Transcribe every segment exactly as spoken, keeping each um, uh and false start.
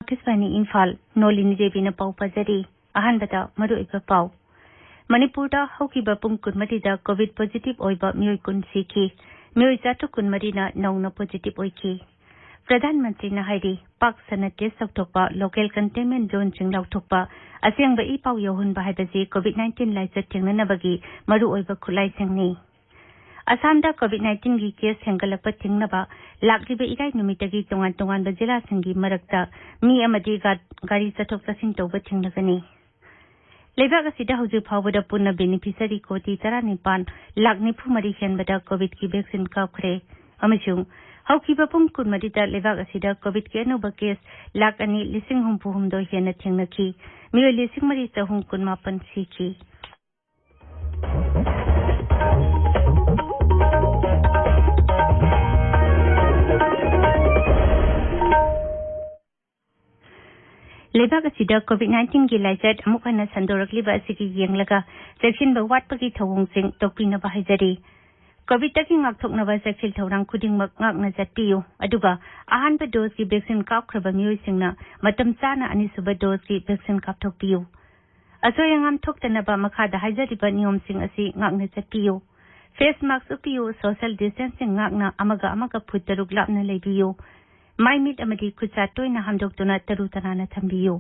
ꯑꯥꯀꯥꯁꯕꯥꯅꯤ ꯏꯝꯐꯥꯜ, ꯅꯣꯂꯤꯅꯤ ꯗꯦꯕꯤꯅ ꯄꯥꯎ ꯄꯥꯖꯔꯤ꯫ ꯑꯍꯥꯟꯕꯗ ꯃꯔꯨꯑꯣꯏꯕ ꯄꯥꯎ꯫ ꯃꯅꯤꯄꯨꯔꯗ ꯍꯧꯈꯤꯕ ꯄꯨꯡ ꯀꯨꯟꯃꯔꯤꯗ ꯀꯣꯚꯤꯗ ꯄꯣꯖꯤꯇꯤꯚ ꯑꯣꯏꯕ ꯃꯤꯑꯣꯏ ꯀꯨꯟ ꯁꯤꯈꯤ꯫ ꯃꯤꯑꯣꯏ ꯆꯥꯇ꯭ꯔꯨꯛ ꯀꯨꯟꯃꯔꯤꯅ ꯅꯧꯅ ꯄꯣꯖꯤꯇꯤꯚ ꯑꯣꯏꯈꯤ꯫ ꯄ꯭ꯔꯙꯥꯟ ꯃꯟꯇ꯭ꯔꯤꯅ ꯍꯥꯏꯔꯤ, ꯄꯥꯛ ꯁꯟꯅ ꯇꯦꯁ ꯇꯧꯊꯣꯛꯄ, ꯂꯣꯀꯦꯜ ꯀꯟꯇꯦꯟꯃꯦꯟ ꯖꯣꯟꯁꯤꯡ ꯂꯥꯎꯊꯣꯛꯄ, ꯑꯁꯦꯡꯕ ꯏ ꯄꯥꯎ ꯌꯧꯍꯟꯕ ꯍꯥꯏꯕꯁꯤ ꯀꯣꯚꯤꯗ ꯅꯥꯏꯟꯇꯤꯟ ꯂꯥꯏꯆꯠ ꯊꯦꯡꯅꯅꯕꯒꯤ ꯃꯔꯨꯑꯣꯏꯕ ꯈꯨꯠꯂꯥꯏꯁꯤꯡꯅꯤ꯫ ꯑꯁꯥꯝꯗ ꯀꯣꯚꯤꯗ ꯅꯥꯏꯟꯇꯤꯟꯒꯤ ꯀꯦꯁ ꯍꯦꯟꯒꯠꯂꯛꯄ ꯊꯤꯡꯅꯕ ꯂꯥꯛꯂꯤꯕ ꯏꯔꯥꯏ ꯅꯨꯃꯤꯠꯇꯒꯤ ꯇꯣꯉꯥꯟ ꯇꯣꯉꯥꯟꯕ ꯖꯤꯂꯥꯁꯤꯡꯒꯤ ꯃꯔꯛꯇ ꯃꯤ ꯑꯃꯗꯤ ꯒꯥ-, ꯒꯥꯔꯤ ꯆꯠꯊꯣꯛ ꯆꯠꯁꯤꯟ ꯇꯧꯕ ꯊꯤꯡꯂꯒꯅꯤ꯫ ꯂꯩꯕꯥꯛ ꯑꯁꯤꯗ ꯍꯧꯖꯤꯛ ꯐꯥꯎꯕꯗ ꯄꯨꯟꯅ ꯕꯦꯅꯤꯐꯤꯁꯔꯤ ꯀꯣꯇꯤ ꯇꯔꯥꯅꯤꯄꯥꯟ ꯂꯥꯈ ꯅꯤꯐꯨ ꯃꯔꯤ ꯍꯦꯟꯕꯗ ꯀꯣꯚꯤꯗꯀꯤ ꯚꯦꯛꯁꯤꯟ ꯀꯥꯞꯈ꯭ꯔꯦ꯫ ꯑꯃꯁꯨꯡ ꯍꯧꯈꯤꯕ ꯄꯨꯡ ꯀꯨꯟꯃꯔꯤꯗ ꯂꯩꯕꯥꯛ ꯑꯁꯤꯗ ꯀꯣꯚꯤꯗꯀꯤ ꯑꯅꯧꯕ ꯀꯦꯁ ꯂꯥꯈ ꯑꯅꯤ ꯂꯤꯁꯤꯡ ꯍꯨꯝꯐꯨ ꯍꯨꯝꯗꯣꯏ ꯍꯦꯟꯅ ꯊꯦꯡꯅꯈꯤ꯫ ꯃꯤꯑꯣꯏ ꯂꯤꯁꯤꯡ ꯃꯔꯤ ꯆꯍꯨꯝ ꯀꯨꯟꯃꯥꯄꯟ ꯁꯤꯈꯤ꯫ ꯂꯩꯕꯥꯛ ꯑꯁꯤꯗ ꯀꯣꯚꯤꯗ ꯅꯥꯏꯟꯇꯤꯟꯒꯤ ꯂꯥꯏꯆꯠ ꯑꯃꯨꯛ ꯍꯟꯅ ꯁꯟꯗꯣꯔꯛꯂꯤꯕ ꯑꯁꯤꯒꯤ ꯌꯦꯡꯂꯒ ꯆꯦꯛꯁꯤꯟꯕ ꯋꯥꯠꯄꯒꯤ ꯊꯧꯑꯣꯡꯁꯤꯡ ꯇꯣꯛꯄꯤꯅꯕ ꯍꯥꯏꯖꯔꯤ꯫ ꯀꯣꯚꯤꯗꯇꯒꯤ ꯉꯥꯛꯊꯣꯛꯅꯕ ꯆꯦꯛꯁꯤꯜ ꯊꯧꯔꯥꯡ ꯈꯨꯗꯤꯡꯃꯛ ꯉꯥꯛꯅ ꯆꯠꯄꯤꯌꯨ, ꯑꯗꯨꯒ ꯑꯍꯥꯟꯕ ꯗꯣꯁꯀꯤ ꯚꯦꯛꯁꯤꯟ ꯀꯥꯞꯈ꯭ꯔꯕ ꯃꯤꯑꯣꯏꯁꯤꯡꯅ ꯃꯇꯝ ꯆꯥꯅ ꯑꯅꯤꯁꯨꯕ ꯗꯣꯁꯀꯤ ꯚꯦꯛꯁꯤꯟ ꯀꯥꯞꯊꯣꯛꯄꯤꯌꯨ꯫ ꯑꯁꯣꯏ ꯑꯉꯥꯝ ꯊꯣꯛꯇꯅꯕ ꯃꯈꯥꯗ ꯍꯥꯏꯖꯔꯤꯕ ꯅꯤꯌꯣꯝꯁꯤꯡ ꯑꯁꯤ ꯉꯥꯛꯅ ꯆꯠꯄꯤꯌꯨ꯫ ꯐꯦꯁ ꯃꯥꯁꯛ ꯎꯞꯄꯤꯌꯨ, ꯁꯣꯁꯤꯌꯦꯜ ꯗꯤꯁꯇꯦꯟꯁꯤꯡ ꯉꯥꯛꯅ ꯑꯃꯒ ꯑꯃꯒ ꯐꯨꯠ ꯇꯔꯨꯛ ꯂꯥꯞꯅ ꯂꯩꯕꯤꯌꯨ꯫ ꯃꯥꯏ ꯃꯤꯠ ꯑꯃꯗꯤ ꯈꯨꯠꯁꯥ ꯇꯣꯏꯅ ꯍꯥꯝꯗꯣꯛꯇꯨꯅ ꯇꯔꯨ ꯇꯅꯥꯟꯅ ꯊꯝꯕꯤꯌꯨ꯫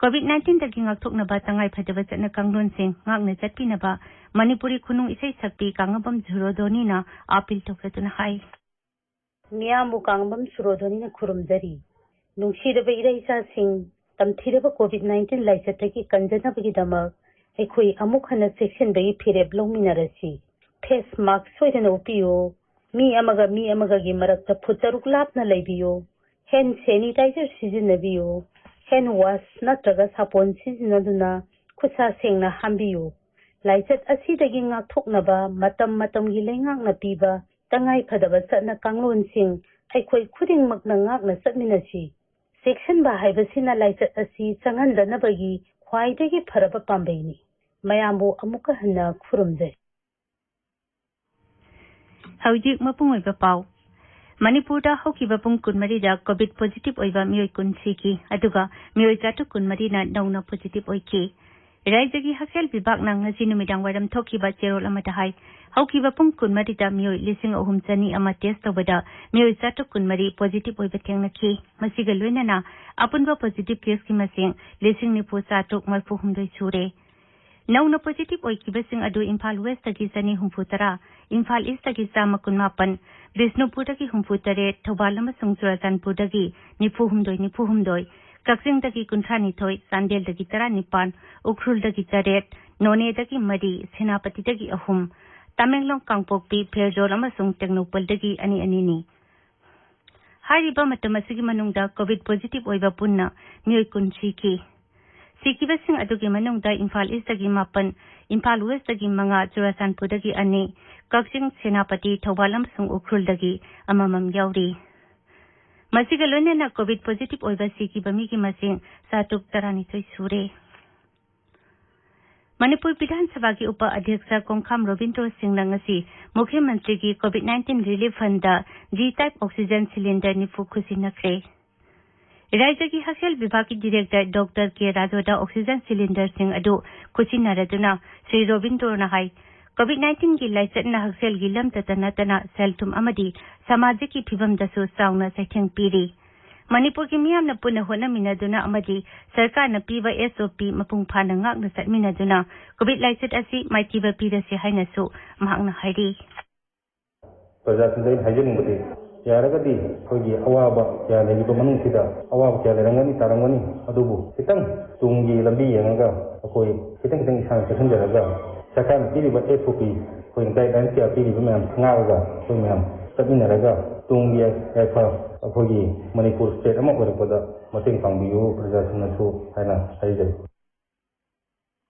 ꯀꯣꯚꯤꯗ ꯅꯥꯏꯟꯇꯤꯟꯗꯒꯤ ꯉꯥꯛꯊꯣꯛꯅꯕ ꯇꯉꯥꯏ ꯐꯗꯕ ꯆꯠꯅ ꯀꯥꯡꯂꯣꯟꯁꯤꯡ ꯉꯥꯛꯅ ꯆꯠꯄꯤꯅꯕ ꯃꯅꯤꯄꯨꯔꯤ ꯈꯨꯅꯨꯡ ꯏꯁꯩ ꯁꯛꯄꯤ ꯀꯥꯡꯉꯕꯝ ꯁꯨꯔꯣꯙꯣꯅꯤꯅ ꯑꯥꯄꯤꯜ ꯇꯧꯖꯗꯨꯅ ꯍꯥꯏ꯫ ꯃꯤꯌꯥꯝꯕꯨ ꯀꯥꯡꯉꯕꯝ ꯁꯨꯔꯣꯙꯣꯅꯤꯅ ꯈꯨꯔꯨꯝꯖꯔꯤ꯫ ꯅꯨꯡꯁꯤꯔꯕ ꯏꯔꯩꯆꯥꯁꯤꯡ, ꯇꯝꯊꯤꯔꯕ ꯀꯣꯚꯤꯗ ꯅꯥꯏꯟꯇꯤꯟ ꯂꯥꯏꯆꯠꯇꯒꯤ ꯀꯟꯖꯅꯕꯒꯤꯗꯃꯛ ꯑꯩꯈꯣꯏ ꯑꯃꯨꯛ ꯍꯟꯅ ꯆꯦꯛꯁꯤꯟꯕꯒꯤ ꯐꯤꯔꯦꯞ ꯂꯧꯃꯤꯟꯅꯔꯁꯤ꯫ ꯐꯦꯁ ꯃꯥꯁꯛ ꯁꯣꯏꯗꯅ ꯎꯞꯄꯤꯌꯨ꯫ ꯃꯤ ꯑꯃꯒ ꯃꯤ ꯑꯃꯒꯒꯤ ꯃꯔꯛꯇ ꯐꯨꯠ ꯇꯔꯨꯛ ꯂꯥꯞꯅ ꯂꯩꯕꯤꯌꯨ꯫ ꯍꯦꯟ ꯁꯦꯅꯤꯇꯥꯏꯖꯔ ꯁꯤꯖꯤꯟꯅꯕꯤꯌꯨ꯫ ꯍꯦꯟ ꯋꯥꯁ ꯅꯠꯇ꯭ꯔꯒ ꯁꯥꯄꯣꯟ ꯁꯤꯖꯤꯟꯅꯗꯨꯅ ꯈꯨꯠꯁꯥ ꯁꯦꯡꯅ ꯍꯥꯝꯕꯤꯌꯨ꯫ ꯂꯥꯏꯆꯠ ꯑꯁꯤꯗꯒꯤ ꯉꯥꯛꯊꯣꯛꯅꯕ ꯃꯇꯝ ꯃꯇꯝꯒꯤ ꯂꯩꯉꯥꯛꯅ ꯄꯤꯕ ꯇꯉꯥꯏ ꯐꯗꯕ ꯆꯠꯅ ꯀꯥꯡꯂꯣꯟꯁꯤꯡ ꯑꯩꯈꯣꯏ ꯈꯨꯗꯤꯡꯃꯛꯅ ꯉꯥꯛꯅ ꯆꯠꯃꯤꯟꯅꯁꯤ꯫ ꯆꯦꯛꯁꯤꯟꯕ ꯍꯥꯏꯕꯁꯤꯅ ꯂꯥꯏꯆꯠ ꯑꯁꯤ ꯆꯪꯍꯟꯗꯅꯕꯒꯤ ꯈ꯭ꯋꯥꯏꯗꯒꯤ ꯐꯔꯕ ꯄꯥꯝꯕꯩꯅꯤ꯫ ꯃꯌꯥꯝꯕꯨ ꯑꯃꯨꯛꯀ ꯍꯟꯅ ꯈꯨꯔꯨꯝꯖꯔꯤ꯫ ꯍꯧꯖꯤꯛ ꯃꯄꯨꯡ ꯑꯣꯏꯕ ꯄꯥꯎ꯫ ꯃꯅꯤꯄꯨꯔꯗ ꯍꯧꯈꯤꯕ ꯄꯨꯡ ꯀꯨꯟꯃꯔꯤꯗ ꯀꯣꯚꯤꯗ ꯄꯣꯖꯤꯇꯤꯚ ꯑꯣꯏꯕ ꯃꯤꯑꯣꯏ ꯀꯨꯟ ꯁꯤꯈꯤ, ꯑꯗꯨꯒ ꯃꯤꯑꯣꯏ ꯆꯥꯇ꯭ꯔꯨꯛ ꯀꯨꯟꯃꯔꯤꯅ ꯅꯧꯅ ꯄꯣꯖꯤꯇꯤꯚ ꯑꯣꯏꯈꯤ꯫ ꯔꯥꯖ꯭ꯌꯒꯤ ꯍꯛꯁꯦꯜ ꯕꯤꯚꯥꯒꯅ ꯉꯁꯤ ꯅꯨꯃꯤꯗꯥꯡ ꯋꯥꯏꯔꯝ ꯊꯣꯛꯈꯤꯕ ꯆꯦꯔꯣꯜ ꯑꯃꯗ ꯍꯥꯏ, ꯍꯧꯈꯤꯕ ꯄꯨꯡ ꯀꯨꯟꯃꯔꯤꯗ ꯃꯤꯑꯣꯏ ꯂꯤꯁꯤꯡ ꯑꯍꯨꯝ ꯆꯅꯤ ꯑꯃ ꯇꯦꯁ ꯇꯧꯕꯗ ꯃꯤꯑꯣꯏ ꯆꯥꯇ꯭ꯔꯨꯛ ꯀꯨꯟꯃꯔꯤ ꯄꯣꯖꯤꯇꯤꯚ ꯑꯣꯏꯕ ꯊꯦꯡꯅꯈꯤ꯫ ꯃꯁꯤꯒ ꯂꯣꯏꯅꯅ ꯑꯄꯨꯟꯕ ꯄꯣꯖꯤꯇꯤꯚ ꯀꯦꯁꯀꯤ ꯃꯁꯤꯡ ꯂꯤꯁꯤꯡ ꯅꯤꯐꯨ ꯆꯥꯇ꯭ꯔꯨꯛ ꯃꯔꯤꯐꯨ ꯍꯨꯝꯗꯣꯏ ꯁꯨꯔꯦ꯫ ꯅꯧꯅ ꯄꯣꯖꯤꯇꯤꯚ ꯑꯣꯏꯈꯤꯕꯁꯤꯡ ꯑꯗꯨ ꯏꯝꯐꯥꯜ ꯋꯦꯁꯇꯒꯤ ꯆꯅꯤ ꯍꯨꯝꯐꯨ ꯇꯔꯥ, ꯏꯝꯐꯥꯜ ꯏꯁꯇꯒꯤ ꯆꯥꯝꯃ ꯀꯨꯟꯃꯥꯄꯟ, ꯕꯤꯁꯅꯨꯄꯨꯔꯗꯒꯤ ꯍꯨꯝꯐꯨ ꯇꯔꯦꯠ, ꯊꯧꯕꯥꯜ ꯑꯃꯁꯨꯡ ꯆꯨꯔꯆꯥꯟꯄꯨꯔꯗꯒꯤ ꯅꯤꯐꯨ ꯍꯨꯝꯗꯣꯏ, ꯅꯤꯐꯨ ꯍꯨꯝꯗꯣꯏ, ꯀꯛꯆꯤꯡꯗꯒꯤ ꯀꯨꯟꯊ꯭ꯔꯥ ꯅꯤꯊꯣꯏ, ꯆꯥꯟꯗꯦꯜꯗꯒꯤ ꯇꯔꯥ ꯅꯤꯄꯥꯟ, ꯎꯈ꯭ꯔꯨꯜꯗꯒꯤ ꯇꯔꯦꯠ, ꯅꯣꯅꯦꯗꯒꯤ ꯃꯔꯤ, ꯁꯦꯅꯥꯄꯇꯤꯗꯒꯤ ꯑꯍꯨꯝ, ꯇꯃꯦꯡꯂꯣꯡ, ꯀꯥꯡꯄꯣꯛꯄꯤ, ꯐꯦꯔꯖꯣꯜ ꯑꯃꯁꯨꯡ ꯇꯦꯡꯅꯧꯄꯜꯗꯒꯤ ꯑꯅꯤ ꯑꯅꯤꯅꯤ꯫ ꯍꯥꯏꯔꯤꯕ ꯃꯇꯝ ꯑꯁꯤꯒꯤ ꯃꯅꯨꯡꯗ ꯀꯣꯚꯤꯗ ꯄꯣꯖꯤꯇꯤꯚ ꯑꯣꯏꯕ ꯄꯨꯟꯅ ꯃꯤꯑꯣꯏ ꯀꯨꯟ ꯁꯤꯈꯤ꯫ ꯁꯤꯈꯤꯕꯁꯤꯡ ꯑꯗꯨꯒꯤ ꯃꯅꯨꯡꯗ ꯏꯝꯐꯥꯜ ꯏꯁꯇꯒꯤ ꯃꯥꯄꯟ, ꯏꯝꯐꯥꯜ ꯋꯦꯁꯇꯒꯤ ꯃꯉꯥ, ꯆꯨꯔꯆꯥꯟꯄꯨꯔꯗꯒꯤ ꯑꯅꯤ, ꯀꯛꯆꯤꯡ, ꯁꯦꯅꯥꯄꯇꯤ, ꯊꯧꯕꯥꯜ ꯑꯃꯁꯨꯡ ꯎꯈ꯭ꯔꯨꯜꯗꯒꯤ ꯑꯃꯃꯝ ꯌꯥꯎꯔꯤ꯫ ꯃꯁꯤꯒ ꯂꯣꯏꯅꯅ ꯀꯣꯚꯤꯗ ꯄꯣꯖꯤꯇꯤꯚ ꯑꯣꯏꯕ ꯁꯤꯈꯤꯕ ꯃꯤꯒꯤ ꯃꯁꯤꯡ ꯆꯥꯇ꯭ꯔꯨꯛ ꯇꯔꯥꯅꯤꯊꯣꯏ ꯁꯨꯔꯦ꯫ ꯃꯅꯤꯄꯨꯔ ꯕꯤꯙꯥꯟ ꯁꯚꯥꯒꯤ ꯎꯄ ꯑꯙ꯭ꯌꯛꯁ ꯀꯣꯡꯈꯥꯝ ꯔꯣꯕꯤꯟꯗ꯭ꯔꯣ ꯁꯤꯡꯅ ꯉꯁꯤ ꯃꯨꯈ꯭ꯌ ꯃꯟꯇ꯭ꯔꯤꯒꯤ COVID nineteen relief fund G type oxygen cylinder ꯅꯤꯐꯨ ꯈꯨꯠꯁꯤꯟꯅꯈ꯭ꯔꯦ꯫ ꯔꯥꯖ꯭ꯌꯒꯤ ꯍꯛꯁꯦꯜ ꯕꯤꯚꯥꯒꯀꯤ ꯗꯤꯔꯦꯛꯇꯔ ꯗꯣꯛꯇꯔ ꯀꯦ ꯔꯥꯖꯣꯗ ꯑꯣꯛꯁꯤꯖꯦꯟ ꯁꯤꯂꯤꯟꯗꯔꯁꯤꯡ ꯑꯗꯨ ꯈꯨꯠꯁꯤꯟꯅꯔꯗꯨꯅ ꯁ꯭ꯔꯤ ꯔꯣꯕꯤꯟꯗ꯭ꯔꯣꯅ ꯍꯥꯏ, ꯀꯣꯚꯤꯗ ꯅꯥꯏꯟꯇꯤꯟꯒꯤ ꯂꯥꯏꯆꯠꯅ ꯍꯛꯁꯦꯜꯒꯤ ꯂꯝꯇꯇ ꯅꯠꯇꯅ ꯁꯦꯜ ꯊꯨꯝ ꯑꯃꯗꯤ ꯁꯃꯥꯖꯀꯤ ꯐꯤꯕꯝꯗꯁꯨ ꯆꯥꯎꯅ ꯆꯩꯊꯦꯡ ꯄꯤꯔꯤ꯫ ꯃꯅꯤꯄꯨꯔꯒꯤ ꯃꯤꯌꯥꯝꯅ ꯄꯨꯟꯅ ꯍꯣꯠꯅꯃꯤꯟꯅꯗꯨꯅ ꯑꯃꯗꯤ ꯁꯔꯀꯥꯔꯅ ꯄꯤꯕ S O P ꯃꯄꯨꯡ ꯐꯥꯅ ꯉꯥꯛꯅ ꯆꯠꯃꯤꯟꯅꯗꯨꯅ ꯀꯣꯚꯤꯗ ꯂꯥꯏꯆꯠ ꯑꯁꯤ ꯃꯥꯏꯊꯤꯕ ꯄꯤꯔꯁꯤ ꯍꯥꯏꯅꯁꯨ ꯃꯍꯥꯛꯅ ꯍꯥꯏꯔꯤ꯫ ꯄ꯭ꯔꯖꯥꯁꯤꯡꯗ ꯑꯩꯅ ꯍꯥꯏꯖꯅꯤꯡꯕꯗꯤ, ꯌꯥꯔꯒꯗꯤ ꯑꯩꯈꯣꯏꯒꯤ ꯑꯋꯥꯕ ꯀꯌꯥ ꯂꯩꯔꯤꯕ ꯃꯅꯨꯡꯁꯤꯗ, ꯑꯋꯥꯕ ꯀꯌꯥ ꯂꯩꯔꯝꯒꯅꯤ, ꯇꯥꯔꯝꯒꯅꯤ, ꯑꯗꯨꯕꯨ ꯈꯤꯇꯪ ꯇꯨꯡꯒꯤ ꯂꯝꯕꯤ ꯌꯦꯡꯉꯒ ꯑꯩꯈꯣꯏ ꯈꯤꯇꯪ ꯈꯤꯇꯪ ꯏꯁꯥꯅ ꯆꯦꯛꯁꯤꯟꯖꯔꯒ, ꯁꯔꯀꯥꯔꯅ ꯄꯤꯔꯤꯕ S O P, ꯑꯩꯈꯣꯏ guideline ꯀꯌꯥ ꯄꯤꯔꯤꯕ ꯃꯌꯥꯝꯁꯤ ꯉꯥꯛꯑꯒ ꯑꯩꯈꯣꯏ ꯃꯌꯥꯝ ꯆꯠꯃꯤꯟꯅꯔꯒ ꯇꯨꯡꯒꯤ ꯌꯥꯏꯐ ꯑꯩꯈꯣꯏꯒꯤ ꯃꯅꯤꯄꯨꯔ state ꯑꯃ ꯑꯣꯏꯔꯛꯄꯗ ꯃꯇꯦꯡ ꯄꯥꯡꯕꯤꯌꯨ ꯄ꯭ꯔꯖꯥꯁꯤꯡꯅꯁꯨ ꯍꯥꯏꯅ ꯍꯥꯏꯖꯔꯤ꯫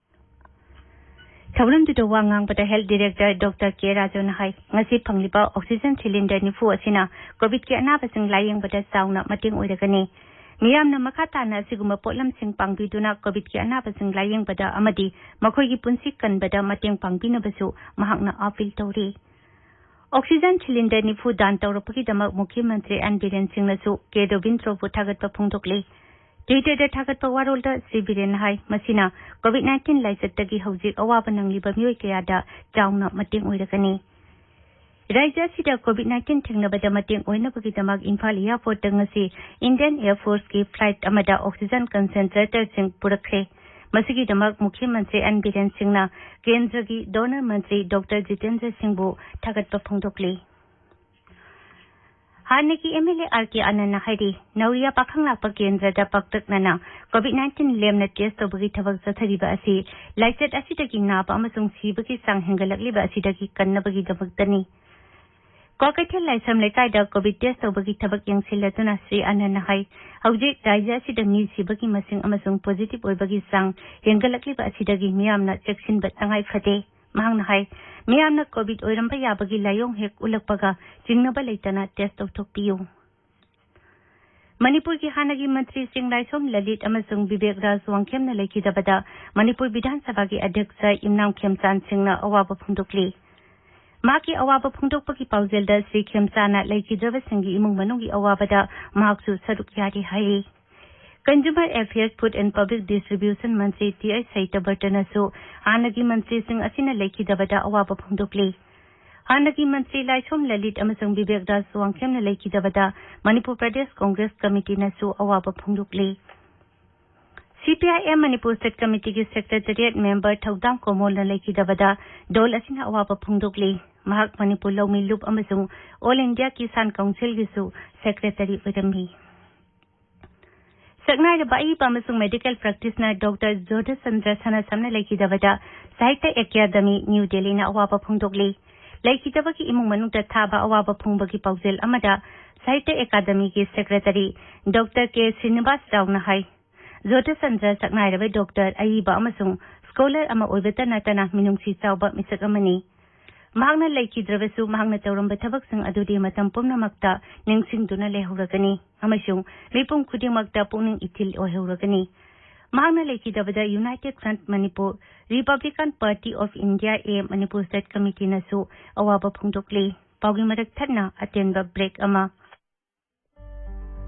ꯊꯧꯔꯝꯗꯨꯗ ꯋꯥ ꯉꯥꯡꯕꯗ ꯍꯦꯜꯊ ꯗꯤꯔꯦꯛꯇꯔ ꯗꯣꯛꯇꯔ ꯀꯦ ꯔꯥꯖꯨꯅ ꯍꯥꯏ, ꯉꯁꯤ ꯐꯪꯂꯤꯕ ꯑꯣꯛꯁꯤꯖꯦꯟ ꯁꯤꯂꯤꯟꯗꯔ ꯅꯤꯐꯨ ꯑꯁꯤꯅ ꯀꯣꯚꯤꯗꯀꯤ ꯑꯅꯥꯕꯁꯤꯡ ꯂꯥꯌꯦꯡꯕꯗ ꯆꯥꯎꯅ ꯃꯇꯦꯡ ꯑꯣꯏꯔꯒꯅꯤ꯫ ꯃꯤꯌꯥꯝꯅ ꯃꯈꯥ ꯇꯥꯅ ꯑꯁꯤꯒꯨꯝꯕ ꯄꯣꯠꯂꯝꯁꯤꯡ ꯄꯥꯡꯕꯤꯗꯨꯅ ꯀꯣꯚꯤꯗꯀꯤ ꯑꯅꯥꯕꯁꯤꯡ ꯂꯥꯌꯦꯡꯕꯗ ꯑꯃꯗꯤ ꯃꯈꯣꯏꯒꯤ ꯄꯨꯟꯁꯤ ꯀꯟꯕꯗ ꯃꯇꯦꯡ ꯄꯥꯡꯕꯤꯅꯕꯁꯨ ꯃꯍꯥꯛꯅ ꯑꯥꯄꯤꯜ ꯇꯧꯔꯤ꯫ ꯑꯣꯛꯁꯤꯖꯟ ꯁꯤꯂꯤꯟꯗꯔ ꯅꯤꯐꯨ ꯗꯥꯟ ꯇꯧꯔꯛꯄꯒꯤꯗꯃꯛ ꯃꯨꯈ꯭ꯌ ꯃꯟꯇ꯭ꯔꯤ ꯑꯦꯟ ꯕꯤꯔꯦꯟ ꯁꯤꯡꯅꯁꯨ ꯀꯦ ꯔꯣꯕꯤꯟꯗ꯭ꯔꯣꯕꯨ ꯊꯥꯒꯠꯄ ꯐꯣꯡꯗꯣꯛꯂꯤ꯫ ꯇ꯭ꯋꯤꯇꯔꯗ ꯊꯥꯒꯠꯄ ꯋꯥꯔꯣꯜꯗ ꯁ꯭ꯔꯤ ꯕꯤꯔꯦꯟꯅ ꯍꯥꯏ, ꯃꯁꯤꯅ ꯀꯣꯚꯤꯗ ꯅꯥꯏꯟꯇꯤꯟ ꯂꯥꯏꯆꯠꯇꯒꯤ ꯍꯧꯖꯤꯛ ꯑꯋꯥꯕ ꯅꯪꯂꯤꯕ ꯃꯤꯑꯣꯏ ꯀꯌꯥꯗ ꯆꯥꯎꯅ ꯃꯇꯦꯡ ꯑꯣꯏꯔꯒꯅꯤ꯫ ꯔꯥꯖ꯭ꯌ ꯑꯁꯤꯗ ꯀꯣꯚꯤꯗ ꯅꯥꯏꯟꯇꯤꯟ ꯊꯦꯡꯅꯕꯗ ꯃꯇꯦꯡ ꯑꯣꯏꯅꯕꯒꯤꯗꯃꯛ ꯏꯝꯐꯥꯜ ꯑꯦꯌꯥꯔꯄꯣꯔꯠꯇ ꯉꯁꯤ ꯏꯟꯗꯤꯌꯟ ꯑꯦꯌꯔ ꯐꯣꯔꯁꯀꯤ ꯐ꯭ꯂꯥꯏꯠ ꯑꯃꯗ ꯑꯣꯛꯁꯤꯖꯟ ꯀꯟꯁꯦꯟꯇ꯭ꯔꯦꯇꯔꯁꯤꯡ ꯄꯨꯔꯛꯈ꯭ꯔꯦ꯫ ꯃꯁꯤꯒꯤꯗꯃꯛ ꯃꯨꯈ꯭ꯌ ꯃꯟꯇ꯭ꯔꯤ ꯑꯦꯟ ꯕꯤꯔꯦꯟ ꯁꯤꯡꯅ ꯀꯦꯟꯗ꯭ꯔꯒꯤ ꯗꯣꯅꯔ ꯃꯟꯇ꯭ꯔꯤ ꯗꯣꯛꯇꯔ ꯖꯤꯇꯦꯟꯗ꯭ꯔ ꯁꯤꯡꯕꯨ ꯊꯥꯒꯠꯄ ꯐꯣꯡꯗꯣꯛꯂꯤ꯫ ꯍꯥꯟꯅꯒꯤ ꯑꯦꯝ ꯑꯦꯜ ꯑꯦ ꯑꯥꯔ ꯀꯦ ꯑꯥꯅꯟꯗꯅ ꯍꯥꯏꯔꯤ, ꯅꯧꯔꯤꯌꯥ ꯄꯥꯈꯪ ꯂꯥꯛꯄ ꯀꯦꯟꯗ꯭ꯔꯗ ꯄꯥꯛꯇꯛꯅꯅ ꯀꯣꯚꯤꯗ ꯅꯥꯏꯟꯇꯤꯟ ꯂꯦꯝꯅ ꯇꯦꯁ ꯇꯧꯕꯒꯤ ꯊꯕꯛ ꯆꯠꯊꯔꯤꯕ ꯑꯁꯤ ꯂꯥꯏꯆꯠ ꯑꯁꯤꯗꯒꯤ ꯅꯥꯕ ꯑꯃꯁꯨꯡ ꯁꯤꯕꯒꯤ ꯆꯥꯡ ꯍꯦꯟꯒꯠꯂꯛꯂꯤꯕ ꯑꯁꯤꯗꯒꯤ ꯀꯟꯅꯕꯒꯤꯗꯃꯛꯇꯅꯤ꯫ ꯀ꯭ꯋꯥꯀꯩꯊꯦꯜ ꯂꯥꯏꯁ꯭ꯔꯝ ꯂꯩꯀꯥꯏꯗ ꯀꯣꯚꯤꯗ ꯇꯦꯁ ꯇꯧꯕꯒꯤ ꯊꯕꯛ ꯌꯦꯡꯁꯤꯜꯂꯗꯨꯅ ꯁ꯭ꯔꯤ ꯑꯥꯅꯟꯗꯅ ꯍꯥꯏ, ꯍꯧꯖꯤꯛ ꯔꯥꯖ꯭ꯌ ꯑꯁꯤꯗ ꯃꯤ ꯁꯤꯕꯒꯤ ꯃꯁꯤꯡ ꯑꯃꯁꯨꯡ ꯄꯣꯖꯤꯇꯤꯚ ꯑꯣꯏꯕꯒꯤ ꯆꯥꯡ ꯍꯦꯟꯒꯠꯂꯛꯂꯤꯕ ꯑꯁꯤꯗꯒꯤ ꯃꯤꯌꯥꯝꯅ ꯆꯦꯛꯁꯤꯟꯕ ꯇꯉꯥꯏ ꯐꯗꯦ꯫ ꯃꯍꯥꯛꯅ ꯍꯥꯏ, ꯃꯤꯌꯥꯝꯅ ꯀꯣꯚꯤꯗ ꯑꯣꯏꯔꯝꯕ ꯌꯥꯕꯒꯤ ꯂꯥꯏꯑꯣꯡ ꯍꯦꯛ ꯎꯠꯂꯛꯄꯒ ꯆꯤꯡꯅꯕ ꯂꯩꯇꯅ ꯇꯦꯁ ꯇꯧꯊꯣꯛꯄꯤꯌꯨ꯫ ꯃꯅꯤꯄꯨꯔꯒꯤ ꯍꯥꯟꯅꯒꯤ ꯃꯟꯇ꯭ꯔꯤꯁꯤꯡ ꯂꯥꯏꯁꯣꯝ ꯂꯂꯤꯠ ꯑꯃꯁꯨꯡ ꯕꯤꯕꯦꯛ ꯔꯥꯖ ꯋꯥꯡꯈꯦꯝꯅ ꯂꯩꯈꯤꯗꯕꯗ ꯃꯅꯤꯄꯨꯔ ꯕꯤꯙꯥꯟ ꯁꯚꯥꯒꯤ ꯑꯗ꯭ꯌꯛꯁ ꯏꯝꯅꯥꯝ ꯈꯦꯝꯆꯥꯟ ꯁꯤꯡꯅ ꯑꯋꯥꯕ ꯐꯣꯡꯗꯣꯛꯂꯤ꯫ ꯃꯍꯥꯛꯀꯤ ꯑꯋꯥꯕ ꯐꯣꯡꯗꯣꯛꯄꯒꯤ ꯄꯥꯎꯖꯦꯜꯗ ꯁ꯭ꯔꯤ ꯈꯦꯝꯆꯥꯟꯅ ꯂꯩꯈꯤꯗ꯭ꯔꯕꯁꯤꯡꯒꯤ ꯏꯃꯨꯡ ꯃꯅꯨꯡꯒꯤ ꯑꯋꯥꯕꯗ ꯃꯍꯥꯛꯁꯨ ꯁꯔꯨꯛ ꯌꯥꯔꯤ ꯍꯥꯏꯔꯤ꯫ Consumer affairs, food and public distribution ꯃꯟꯇ꯭ꯔꯤ ꯇꯤ ꯑꯩꯆ ꯁꯩꯇꯕꯔꯇꯅꯁꯨ ꯍꯥꯟꯅꯒꯤ ꯃꯟꯇ꯭ꯔꯤꯁꯤꯡ ꯑꯁꯤꯅ ꯂꯩꯈꯤꯗꯕꯗ ꯑꯋꯥꯕ ꯐꯣꯡꯗꯣꯛꯂꯤ꯫ ꯍꯥꯟꯅꯒꯤ ꯃꯟꯇ꯭ꯔꯤ ꯂꯥꯏꯁꯣꯝ ꯂꯂꯤꯠ ꯑꯃꯁꯨꯡ ꯕꯤꯕꯦꯛ ꯔꯥꯖ ꯋꯥꯡꯈꯦꯝꯅ ꯂꯩꯈꯤꯗꯕꯗ ꯃꯅꯤꯄꯨꯔ ꯄ꯭ꯔꯗꯦꯁ ꯀꯣꯡꯒ꯭ꯔꯦꯁ ꯀꯃꯤꯇꯤꯅꯁꯨ ꯑꯋꯥꯕ ꯐꯣꯡꯗꯣꯛꯂꯤ꯫ C P I M Manipur state ꯀꯃꯤꯇꯤꯒꯤ ꯁꯦꯀ꯭ꯔꯦꯇꯔꯤꯌꯦꯠ ꯃꯦꯝꯕꯔ ꯊꯧꯗꯥꯝ ꯀꯣꯃꯣꯜꯅ ꯂꯩꯈꯤꯗꯕꯗ ꯗꯣꯜ ꯑꯁꯤꯅ ꯑꯋꯥꯕ ꯐꯣꯡꯗꯣꯛꯂꯤ꯫ ꯃꯍꯥꯛ ꯃꯅꯤꯄꯨꯔ ꯂꯧꯃꯤ ꯂꯨꯞ ꯑꯃꯁꯨꯡ ꯑꯣꯜ ꯏꯟꯗꯤꯌꯥ ꯀꯤꯁꯥꯟ ꯀꯥꯎꯟꯁꯤꯜꯒꯤꯁꯨ ꯁꯦꯀ꯭ꯔꯦꯇꯔꯤ ꯑꯣꯏꯔꯝꯃꯤ꯫ ꯁꯛꯅꯥꯏꯔꯕ ꯑꯏꯕ ꯑꯃꯁꯨꯡ ꯃꯦꯗꯤꯀꯦꯜ ꯄ꯭ꯔꯦꯛꯇꯤꯁꯅꯔ ꯗꯣꯛꯇꯔ ꯖꯣꯙꯆꯟꯗ꯭ꯔ ꯁꯅꯥꯁꯝꯅ ꯂꯩꯈꯤꯗꯕꯗ ꯁꯥꯍꯤꯇ꯭ꯌ ꯑꯦꯀꯥꯗꯃꯤ, ꯅ꯭ꯌꯨ ꯗꯦꯜꯂꯤꯅ ꯑꯋꯥꯕ ꯐꯣꯡꯗꯣꯛꯂꯤ꯫ ꯂꯩꯈꯤꯗꯕꯒꯤ ꯏꯃꯨꯡ ꯃꯅꯨꯡꯗ ꯊꯥꯕ ꯑꯋꯥꯕ ꯐꯣꯡꯕꯒꯤ ꯄꯥꯎꯖꯦꯜ ꯑꯃꯗ ꯁꯥꯍꯤꯇ꯭ꯌ ꯑꯦꯀꯥꯗꯃꯤꯒꯤ ꯁꯦꯀ꯭ꯔꯦꯇꯔꯤ ꯗꯣꯛꯇꯔ ꯀꯦ ꯁ꯭ꯔꯤꯅꯤꯕꯥꯁ ꯔꯥꯎꯅ ꯍꯥꯏ, ꯖꯣꯙꯆꯟꯗ꯭ꯔ ꯁꯛꯅꯥꯏꯔꯕ ꯗꯣꯛꯇꯔ, ꯑꯏꯕ ꯑꯃꯁꯨꯡ ꯁ꯭ꯀꯣꯂꯔ ꯑꯃ ꯑꯣꯏꯕꯇ ꯅꯠꯇꯅ ꯃꯤꯅꯨꯡꯁꯤ ꯆꯥꯎꯕ ꯃꯤꯁꯛ ꯑꯃꯅꯤ꯫ ꯃꯍꯥꯛꯅ ꯂꯩꯈꯤꯗ꯭ꯔꯕꯁꯨ ꯃꯍꯥꯛꯅ ꯇꯧꯔꯝꯕ ꯊꯕꯛꯁꯤꯡ ꯑꯗꯨꯗꯤ ꯃꯇꯝ ꯄꯨꯝꯅꯃꯛꯇ ꯅꯤꯡꯁꯤꯡꯗꯨꯅ ꯂꯩꯍꯧꯔꯒꯅꯤ ꯑꯃꯁꯨꯡ ꯃꯤꯄꯨꯝ ꯈꯨꯗꯤꯡꯃꯛꯇ ꯄꯨꯛꯅꯤꯡ ꯏꯊꯤꯜ ꯑꯣꯏꯍꯧꯔꯒꯅꯤ꯫ ꯃꯍꯥꯛꯅ ꯂꯩꯈꯤꯗꯕꯗ United Front Manipur, Republican Party of India A Manipur State Committeeꯅꯁꯨ ꯑꯋꯥꯕ ꯐꯣꯡꯗꯣꯛꯂꯤ꯫ ꯄꯥꯎꯒꯤ ꯃꯔꯛ ꯊꯠꯅ ꯑꯇꯦꯟꯕ break ꯑꯃ꯫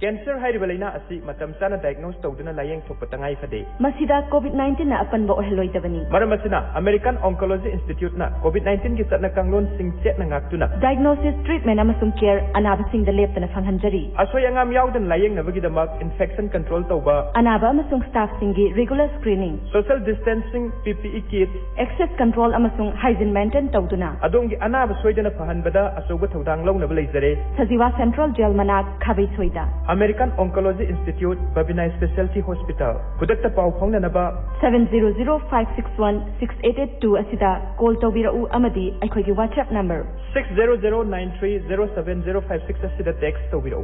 ꯀꯦꯟꯁꯔ ꯍꯥꯏꯔꯤꯕ ꯂꯥꯏꯅꯥ ꯑꯁꯤ ꯃꯇꯝ ꯆꯥꯅ diagnose ꯇꯧꯗꯨꯅ ꯂꯥꯌꯦꯡ ꯊꯣꯛꯄ ꯇꯉꯥꯏ ꯐꯗꯦ꯫ ꯃꯁꯤꯗ COVID nineteenꯅ ꯑꯄꯟꯕ ꯑꯣꯏꯍꯜꯂꯣꯏꯗꯕꯅꯤ꯫ ꯃꯔꯝ ꯑꯁꯤꯅ American Oncology Instituteꯅ COVID nineteenꯒꯤ ꯆꯠꯅ ꯀꯥꯡꯂꯣꯟꯁꯤꯡ ꯆꯦꯠꯅ ꯉꯥꯛꯇꯨꯅ Diagnosis, treatment ꯑꯃꯁꯨꯡ care ꯑꯅꯥꯕꯁꯤꯡꯗ ꯂꯦꯞꯇꯅ ꯐꯪꯍꯟꯖꯔꯤ꯫ ꯑꯁꯣꯏ ꯑꯉꯥꯝ ꯌꯥꯎꯗꯅ ꯂꯥꯌꯦꯡꯅꯕꯒꯤꯗꯃꯛ infection control ꯇꯧꯕ, ꯑꯅꯥꯕ ꯑꯃꯁꯨꯡ staffꯁꯤꯡꯒꯤ regular screening, social distancing, PPE kits, access control ꯑꯃꯁꯨꯡ hygiene maintain ꯇꯧꯗꯨꯅ ꯑꯗꯣꯝꯒꯤ ꯑꯅꯥꯕ ꯁꯣꯏꯗꯅ ꯐꯍꯟꯕꯗ ꯑꯆꯧꯕ ꯊꯧꯗꯥꯡ ꯂꯧꯅꯕ ꯂꯩꯖꯔꯦ꯫ ꯁꯖꯤꯋꯥ Central Jail ꯃꯅꯥꯛ, ꯈꯥꯕꯩꯁꯣꯏꯗ꯫ American Oncology Institute, Babina Specialty Hospital꯫ ꯈꯨꯗꯛꯇ ꯄꯥꯎ ꯐꯥꯎꯅꯅꯕ Seven zero zero five six one six eight eight two ꯑꯁꯤꯗ call ꯇꯧꯕꯤꯔꯛꯎ ꯑꯃꯗꯤ ꯑꯩꯈꯣꯏꯒꯤ WhatsApp number six zero zero nine three zero seven zero five six ꯑꯁꯤꯗ text ꯇꯧꯕꯤꯔꯛꯎ꯫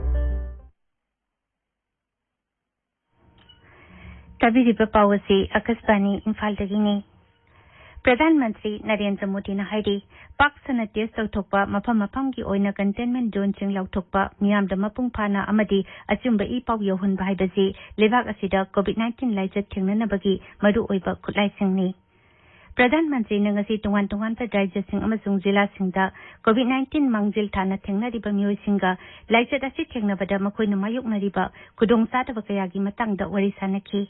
ꯇꯥꯕꯤꯔꯤꯕ ꯄꯥꯎ ꯑꯁꯤ ꯑꯀꯥꯁꯕꯥꯅꯤ ꯏꯝꯐꯥꯜꯗꯒꯤꯅꯤ꯫ ꯄ꯭ꯔꯙꯥꯟ ꯃꯟꯇ꯭ꯔꯤ ꯅꯔꯦꯟꯗ꯭ꯔ ꯃꯣꯗꯤꯅ ꯍꯥꯏꯔꯤ, ꯄꯥꯛ ꯁꯟꯅ test ꯇꯧꯊꯣꯛꯄ, ꯃꯐꯝ ꯃꯐꯝꯒꯤ ꯑꯣꯏꯅ containment zoneꯁꯤꯡ ꯂꯥꯎꯊꯣꯛꯄ, ꯃꯤꯌꯥꯝꯗ ꯃꯄꯨꯡ ꯐꯥꯅ ꯑꯃꯗꯤ ꯑꯆꯨꯝꯕ ꯏ ꯄꯥꯎ ꯌꯧꯍꯟꯕ ꯍꯥꯏꯕꯁꯤ ꯂꯩꯕꯥꯛ ꯑꯁꯤꯗ COVID nineteen ꯂꯥꯏꯆꯠ ꯊꯦꯡꯅꯅꯕꯒꯤ ꯃꯔꯨꯑꯣꯏꯕ ꯈꯨꯠꯂꯥꯏꯁꯤꯡꯅꯤ꯫ ꯄ꯭ꯔꯙꯥꯟ ꯃꯟꯇ꯭ꯔꯤꯅ ꯉꯁꯤ ꯇꯣꯉꯥꯟ ꯇꯣꯉꯥꯟꯕ ꯔꯥꯖ꯭ꯌꯁꯤꯡ ꯑꯃꯁꯨꯡ ꯖꯤꯂꯥꯁꯤꯡꯗ COVID nineteen ꯃꯥꯡꯖꯤꯜ ꯊꯥꯅ ꯊꯦꯡꯅꯔꯤꯕ ꯃꯤꯑꯣꯏꯁꯤꯡꯒ ꯂꯥꯏꯆꯠ ꯑꯁꯤ ꯊꯦꯡꯅꯕꯗ ꯃꯈꯣꯏꯅ ꯃꯥꯌꯣꯛꯅꯔꯤꯕ ꯈꯨꯗꯣꯡꯆꯥꯗꯕ ꯀꯌꯥꯒꯤ ꯃꯇꯥꯡꯗ ꯋꯥꯔꯤ ꯁꯥꯅꯈꯤ꯫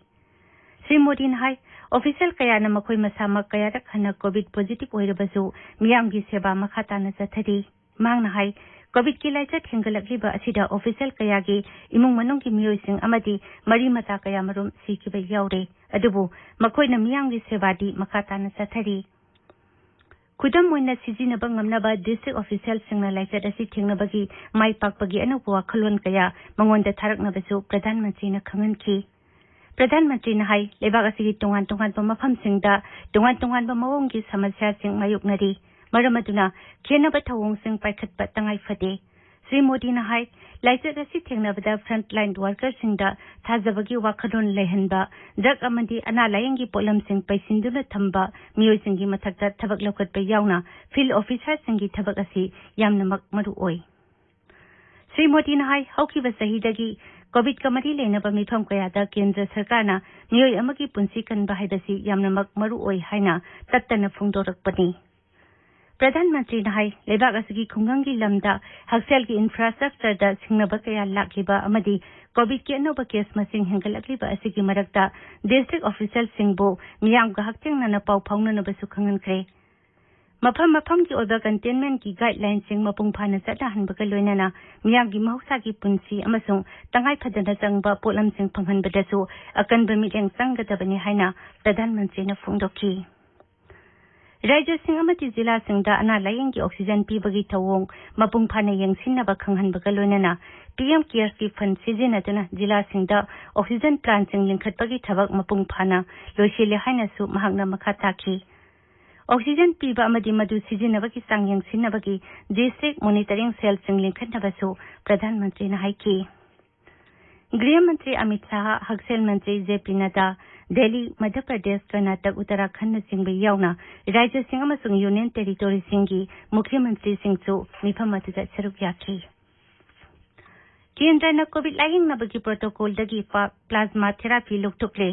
ꯁ꯭ꯔꯤ ꯃꯣꯗꯤꯅ ꯍꯥꯏ, official ꯀꯌꯥꯅ ꯃꯈꯣꯏ ꯃꯁꯥꯃꯛ ꯀꯌꯥꯔꯛ ꯍꯟꯅ COVID positive ꯑꯣꯏꯔꯕꯁꯨ ꯃꯤꯌꯥꯝꯒꯤ ꯁꯦꯕꯥ ꯃꯈꯥ ꯇꯥꯅ ꯆꯠꯊꯔꯤ꯫ ꯃꯍꯥꯛꯅ ꯍꯥꯏ, COVIDꯀꯤ ꯂꯥꯏꯆꯠ ꯍꯦꯟꯒꯠꯂꯛꯂꯤꯕ ꯑꯁꯤꯗ official ꯀꯌꯥꯒꯤ ꯏꯃꯨꯡ ꯃꯅꯨꯡꯒꯤ ꯃꯤꯑꯣꯏꯁꯤꯡ ꯑꯃꯗꯤ ꯃꯔꯤ ꯃꯇꯥ ꯀꯌꯥꯃꯔꯨꯝ ꯁꯤꯈꯤꯕ ꯌꯥꯎꯔꯦ꯫ ꯑꯗꯨꯕꯨ ꯃꯈꯣꯏꯅ ꯃꯤꯌꯥꯝꯒꯤ ꯁꯦꯕꯥꯗꯤ ꯃꯈꯥ ꯇꯥꯅ ꯆꯠꯊꯔꯤ꯫ ꯈꯨꯗꯝ ꯑꯣꯏꯅ ꯁꯤꯖꯤꯟꯅꯕ ꯉꯝꯅꯕ district officialꯁꯤꯡꯅ ꯂꯥꯏꯆꯠ ꯑꯁꯤ ꯊꯦꯡꯅꯕꯒꯤ ꯃꯥꯏ ꯄꯥꯛꯄꯒꯤ ꯑꯅꯧꯕ ꯋꯥꯈꯜꯂꯣꯟ ꯀꯌꯥ ꯃꯉꯣꯟꯗ ꯊꯥꯔꯛꯅꯕꯁꯨ ꯄ꯭ꯔꯙꯥꯟ ꯃꯟꯇ꯭ꯔꯤꯅ ꯈꯪꯍꯟꯈꯤ꯫ ꯄ꯭ꯔꯙꯥꯟ ꯃꯟꯇ꯭ꯔꯤꯅ ꯍꯥꯏ, ꯂꯩꯕꯥꯛ ꯑꯁꯤꯒꯤ ꯇꯣꯉꯥꯟ ꯇꯣꯉꯥꯟꯕ ꯃꯐꯝꯁꯤꯡꯗ ꯇꯣꯉꯥꯟ ꯇꯣꯉꯥꯟꯕ ꯃꯑꯣꯡꯒꯤ ꯁꯃꯁ꯭ꯌꯥꯁꯤꯡ ꯃꯥꯌꯣꯛꯅꯔꯤ꯫ ꯃꯔꯝ ꯑꯗꯨꯅ ꯈꯦꯟꯅꯕ ꯊꯧꯑꯣꯡꯁꯤꯡ ꯄꯥꯏꯈꯠꯄ ꯇꯉꯥꯏ ꯐꯗꯦ꯫ ꯁ꯭ꯔꯤ ꯃꯣꯗꯤꯅ ꯍꯥꯏ, ꯂꯥꯏꯆꯠ ꯑꯁꯤ ꯊꯦꯡꯅꯕꯗ frontline workerꯁꯤꯡꯗ ꯊꯥꯖꯕꯒꯤ ꯋꯥꯈꯜꯂꯣꯟ ꯂꯩꯍꯟꯕ, drug ꯑꯃꯗꯤ ꯑꯅꯥ ꯂꯥꯌꯦꯡꯒꯤ ꯄꯣꯠꯂꯝꯁꯤꯡ ꯄꯩꯁꯤꯟꯗꯨꯅ ꯊꯝꯕ, ꯃꯤꯑꯣꯏꯁꯤꯡꯒꯤ ꯃꯊꯛꯇ ꯊꯕꯛ ꯂꯧꯈꯠꯄ ꯌꯥꯎꯅ field officerꯁꯤꯡꯒꯤ ꯊꯕꯛ ꯑꯁꯤ ꯌꯥꯝꯅꯃꯛ ꯃꯔꯨ ꯑꯣꯏ꯫ ꯁ꯭ꯔꯤ ꯃꯣꯗꯤꯅ ꯍꯥꯏ, ꯍꯧꯈꯤꯕ ꯆꯍꯤꯗꯒꯤ ꯀꯣꯚꯤꯗꯀ ꯃꯔꯤ ꯂꯩꯅꯕ ꯃꯤꯐꯝ ꯀꯌꯥꯗ ꯀꯦꯟꯗ꯭ꯔ ꯁꯔꯀꯥꯔꯅ ꯃꯤꯑꯣꯏ ꯑꯃꯒꯤ ꯄꯨꯟꯁꯤ ꯀꯟꯕ ꯍꯥꯏꯕꯁꯤ ꯌꯥꯝꯅꯃꯛ ꯃꯔꯨ ꯑꯣꯏ ꯍꯥꯏꯅ ꯇꯠꯇꯅ ꯐꯣꯡꯗꯣꯔꯛꯄꯅꯤ꯫ ꯄ꯭ꯔꯙꯥꯟ ꯃꯟꯇ꯭ꯔꯤꯅ ꯍꯥꯏ, ꯂꯩꯕꯥꯛ ꯑꯁꯤꯒꯤ ꯈꯨꯡꯒꯪꯒꯤ ꯂꯝꯗ ꯍꯛꯁꯦꯜꯒꯤ ꯏꯟꯐ꯭ꯔꯥꯁ꯭ꯇ꯭ꯔꯛꯆꯔꯗ ꯁꯤꯡꯅꯕ ꯀꯌꯥ ꯂꯥꯛꯂꯤꯕ ꯑꯃꯗꯤ ꯀꯣꯚꯤꯗꯀꯤ ꯑꯅꯧꯕ ꯀꯦꯁ ꯃꯁꯤꯡ ꯍꯦꯟꯒꯠꯂꯛꯂꯤꯕ ꯑꯁꯤꯒꯤ ꯃꯔꯛꯇ ꯗꯤꯁꯇ꯭ꯔꯤꯛ ꯑꯣꯐꯤꯁꯤꯌꯦꯜꯁꯤꯡꯕꯨ ꯃꯤꯌꯥꯝꯒ ꯍꯛꯊꯦꯡꯅꯅ ꯄꯥꯎ ꯐꯥꯎꯅꯅꯕꯁꯨ ꯈꯪꯍꯟꯈ꯭ꯔꯦ꯫ ꯃꯐꯝ ꯃꯐꯝꯒꯤ ꯑꯣꯏꯕ ꯀꯟꯇꯦꯟꯃꯦꯟꯠꯀꯤ ꯒꯥꯏꯗꯂꯥꯏꯟꯁꯤꯡ ꯃꯄꯨꯡ ꯐꯥꯅ ꯆꯠꯅꯍꯟꯕꯒ ꯂꯣꯏꯅꯅ ꯃꯤꯌꯥꯝꯒꯤ ꯃꯍꯧꯁꯥꯒꯤ ꯄꯨꯟꯁꯤ ꯑꯃꯁꯨꯡ ꯇꯉꯥꯏ ꯐꯗꯅ ꯆꯪꯕ ꯄꯣꯠꯂꯝꯁꯤꯡ ꯐꯪꯍꯟꯕꯗꯁꯨ ꯑꯀꯟꯕ ꯃꯤꯠꯌꯦꯡ ꯆꯪꯒꯗꯕꯅꯤ ꯍꯥꯏꯅ ꯄ꯭ꯔꯙꯥꯟ ꯃꯟꯇ꯭ꯔꯤꯅ ꯐꯣꯡꯗꯣꯛꯈꯤ꯫ ꯔꯥꯖ꯭ꯌꯁꯤꯡ ꯑꯃꯗꯤ ꯖꯤꯂꯥꯁꯤꯡꯗ ꯑꯅꯥ ꯂꯥꯌꯦꯡꯒꯤ ꯑꯣꯛꯁꯤꯖꯟ ꯄꯤꯕꯒꯤ ꯊꯧꯑꯣꯡ ꯃꯄꯨꯡ ꯐꯥꯅ ꯌꯦꯡꯁꯤꯟꯅꯕ ꯈꯪꯍꯟꯕꯒ ꯂꯣꯏꯅꯅ ꯄꯤ ꯑꯦꯝ ꯀꯦꯌꯔꯁꯀꯤ ꯐꯟꯗ ꯁꯤꯖꯤꯟꯅꯗꯨꯅ ꯖꯤꯂꯥꯁꯤꯡꯗ ꯑꯣꯛꯁꯤꯖꯟ ꯄ꯭ꯂꯥꯟꯠꯁꯤꯡ ꯂꯤꯡꯈꯠꯄꯒꯤ ꯊꯕꯛ ꯃꯄꯨꯡ ꯐꯥꯅ ꯂꯣꯏꯁꯤꯜꯂꯦ ꯍꯥꯏꯅꯁꯨ ꯃꯍꯥꯛꯅ ꯃꯈꯥ ꯇꯥꯈꯤ꯫ ꯑꯣꯛꯁꯤꯖꯟ ꯄꯤꯕ ꯑꯃꯗꯤ ꯃꯗꯨ ꯁꯤꯖꯤꯟꯅꯕꯒꯤ ꯆꯥꯡ ꯌꯦꯡꯁꯤꯟꯅꯕꯒꯤ ꯗꯤꯁꯇ꯭ꯔꯤꯛ ꯃꯣꯅꯤꯇꯔꯤꯡ ꯁꯦꯜꯁꯤꯡ ꯂꯤꯡꯈꯠꯅꯕꯁꯨ ꯄ꯭ꯔꯙꯥꯟ ꯃꯟꯇ꯭ꯔꯤꯅ ꯍꯥꯏꯈꯤ꯫ ꯒ꯭ꯔꯤꯍ ꯃꯟꯇ꯭ꯔꯤ ꯑꯃꯤꯠ ꯁꯥꯍ, ꯍꯛꯁꯦꯜ ꯃꯟꯇ꯭ꯔꯤ ꯖꯦ ꯄꯤ ꯅꯗꯥ, ꯗꯦꯜꯂꯤ, ꯃꯙ꯭ꯌ ꯄ꯭ꯔꯗꯦꯁ, ꯀꯔꯅꯥꯇꯛ, ꯎꯠꯇꯔꯥꯈꯟꯗꯅꯆꯤꯡꯕ ꯌꯥꯎꯅ ꯔꯥꯖ꯭ꯌꯁꯤꯡ ꯑꯃꯁꯨꯡ ꯌꯨꯅꯤꯌꯟ ꯇꯦꯔꯤꯇꯣꯔꯤꯁꯤꯡꯒꯤ ꯃꯨꯈ꯭ꯌ ꯃꯟꯇ꯭ꯔꯤꯁꯤꯡꯁꯨ ꯃꯤꯐꯝ ꯑꯗꯨꯗ ꯁꯔꯨꯛ ꯌꯥꯈꯤ꯫ ꯀꯦꯟꯗ꯭ꯔꯅ ꯀꯣꯚꯤꯗ ꯂꯥꯌꯦꯡꯅꯕꯒꯤ ꯄ꯭ꯔꯣꯇꯣꯀꯣꯜꯗꯒꯤ ꯄ꯭ꯂꯥꯖꯃꯥ ꯊꯦꯔꯥꯄꯤ ꯂꯧꯊꯣꯛꯂꯦ꯫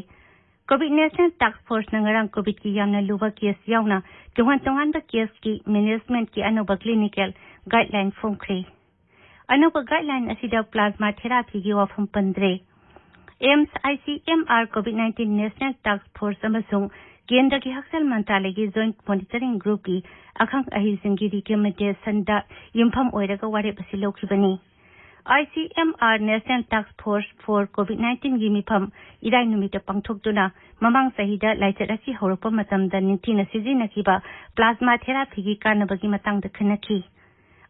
ꯀꯣꯚꯤꯗ ꯅꯦꯁꯅꯦꯜ ꯇꯥꯁ꯭ꯛ ꯐꯣꯔꯁꯅ ꯉꯔꯥꯡ ꯀꯣꯚꯤꯗꯀꯤ ꯌꯥꯝꯅ ꯂꯨꯕ ꯀꯦꯁ ꯌꯥꯎꯅ ꯇꯣꯉꯥꯟ ꯇꯣꯉꯥꯟꯕ ꯀꯦꯁꯀꯤ ꯃꯦꯅꯦꯖꯃꯦꯟꯠꯀꯤ ꯑꯅꯧꯕ ꯀ꯭ꯂꯤꯅꯤꯀꯦꯜ ꯒꯥꯏꯗꯂꯥꯏꯟ ꯐꯣꯡꯈ꯭ꯔꯦ꯫ ꯑꯅꯧꯕ ꯒꯥꯏꯗꯂꯥꯏꯟ ꯑꯁꯤꯗ ꯄ꯭ꯂꯥꯖꯃꯥ ꯊꯦꯔꯥꯄꯤꯒꯤ ꯋꯥꯐꯝ ꯄꯟꯗ꯭ꯔꯦ꯫ AIIMS, I C M R, COVID nineteen national task force ꯑꯃꯁꯨꯡ ꯀꯦꯟꯗ꯭ꯔꯒꯤ ꯍꯛꯁꯦꯜ ꯃꯟꯇ꯭ꯔꯥꯂꯌꯒꯤ ꯖꯣꯏꯟꯠ ꯃꯣꯅꯤꯇꯔꯤꯡ ꯒ꯭ꯔꯨꯞꯀꯤ ꯑꯈꯪ ꯑꯍꯩꯁꯤꯡꯒꯤ ꯔꯤꯀꯃꯦꯟꯗꯦꯁꯟꯗ ꯌꯨꯝꯐꯝ ꯑꯣꯏꯔꯒ ꯋꯥꯔꯦꯞ ꯑꯁꯤ ꯂꯧꯈꯤꯕꯅꯤ꯫ I C M R National Task Force for COVID nineteenꯒꯤ ꯃꯤꯐꯝ ꯏꯔꯥꯏ ꯅꯨꯃꯤꯠꯇ ꯄꯥꯡꯊꯣꯛꯇꯨꯅ ꯃꯃꯥꯡ ꯆꯍꯤꯗ ꯂꯥꯏꯆꯠ ꯑꯁꯤ ꯍꯧꯔꯛꯄ ꯃꯇꯝꯗ ꯅꯤꯡꯊꯤꯅ ꯁꯤꯖꯤꯟꯅꯈꯤꯕ ꯄ꯭ꯂꯥꯖꯃꯥ ꯊꯦꯔꯥꯄꯤꯒꯤ ꯀꯥꯟꯅꯕꯒꯤ ꯃꯇꯥꯡꯗ ꯈꯟꯅꯈꯤ꯫